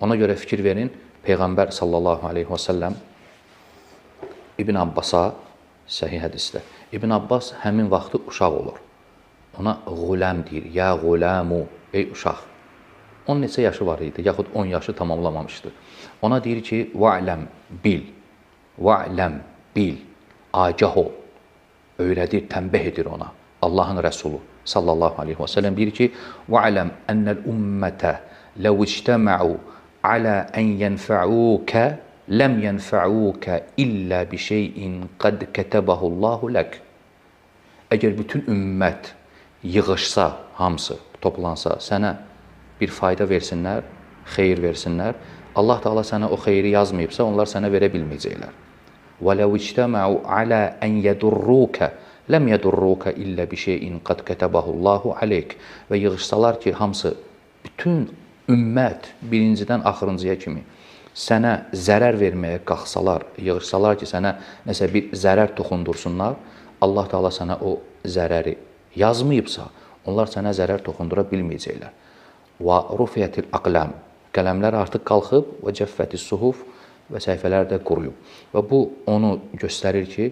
Ona görə fikir verin, Peyğəmbər sallallahu aleyhi və səlləm İbn Abbasa, səhih hədisdə, İbn Abbas həmin vaxtı uşaq olur. Ona ğuləm deyir, ya ğuləmu, ey uşaq. Onun neçə yaşı var idi, yaxud 10 yaşı tamamlamamışdı. Ona deyir ki, va'ləm, bil, va'ləm, bil, agah ol, öyrədir, tənbih edir ona. Allahın Rəsulu sallallahu aleyhi və səlləm deyir ki, va'ləm ennəl ümmətə ləv ictəməu alə ən yənfəukə ləm yənfəukə illə bi şeyin qad kətəbəhullahu lək. Əgər bütün ümmət yığışsa, hamısı toplansa, sənə bir fayda versinlər, xeyir versinlər, Allah Teala sənə o xeyri yazmayıbsa, onlar sənə verə bilməyəcəklər. وَلَوْ اجْتَمَعُوا عَلَى أَنْ يَدُرُّوكَ لَمْ يَدُرُّوكَ إِلَّا بِشَيْءٍ قَدْ كَتَبَهُ اللّٰهُ عَلَيْكَ. Və yığışsalar ki, hamısı, bütün ümmət birincidən axırıncıya kimi sənə zərər verməyə qalxsalar, yığışsalar ki, sənə nəsə bir zərər toxundursunlar, Allah Teala sənə o zərəri yazmayıbsa, onlar sənə zərər toxundura bilməyəcəklər. Və rufiyatil aqlam, qələmlər artıq qalxıb, və cəffətis suhuf, və səhifələr də quruyub. Və bu onu göstərir ki,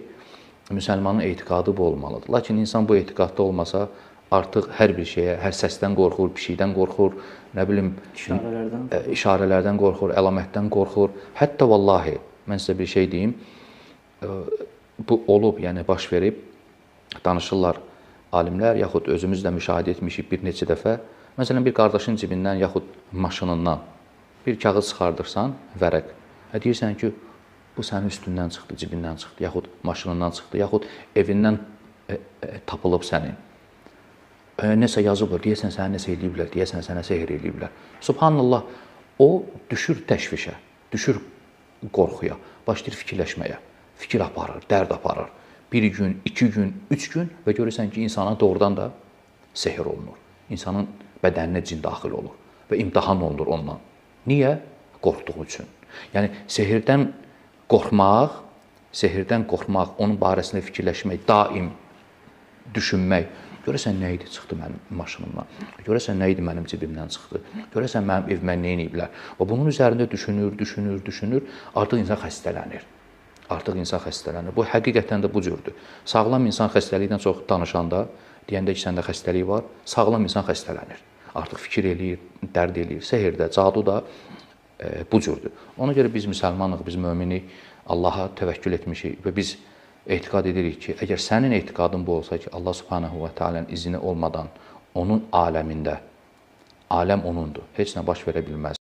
müsəlmanın etiqadı bu olmalıdır. Lakin insan bu etiqadda olmasa, artıq hər bir şeyə, hər səsdən qorxur, pişikdən qorxur, nə bilim, işarələrdən qorxur, əlamətdən qorxur. Hətta vallahi, mən sizə bir şey deyim, bu olub, yəni baş verib, danışırlar alimlər, yaxud özümüz də müşahidə etmişik bir neçə dəfə. Məsələn, bir qardaşın cibindən, yaxud maşınından bir kağız çıxardırsan, vərəq. Deyirsən ki, bu sənin üstündən çıxdı, cibindən çıxdı, yaxud maşınından çıxdı, yaxud evindən tapılıb sənin. Nəsə yazıblar, deyəsən sənə nəsə eləyiblər, deyəsən sənə sehr eləyiblər. Subhanallah, o düşür təşvişə, düşür qorxuya, başlayır fikirləşməyə, fikir aparır, dərd aparır. Bir gün, iki gün, üç gün və görürsən ki, insana doğrudan da sehr olunur. İnsanın bədəninə cin daxil olur və imtahan olunur ondan. Niyə? Qorxduğu üçün. Yəni, sehirdən qorxmaq, onun barəsində fikirləşmək, daim düşünmək. Görəsən nə idi çıxdı mənim maşınımdan? Görəsən nə idi mənim cibimdən çıxdı? Görəsən mənim evimə nə eləyiblər? Və bunun üzərində düşünür, düşünür, düşünür, artıq insan xəstələnir. Artıq insan xəstələnir. Bu həqiqətən də bu cürdür. Sağlam insan xəstəlikdən çox danışanda, deyəndə ki, səndə xəstəlik var, sağlam insan xəstələnir. Artıq fikir eləyir, dərd eləyir. Sehir də, cadu da bu cürdür. Ona görə biz müsəlmanıq, biz möminik, Allaha təvəkkül etmişik və biz etiqad edirik ki, əgər sənin etiqadın bu olsa ki, Allah Subhanahu və Teala'nın izni olmadan onun aləmində, aləm onundur, heç nə baş verə bilməz.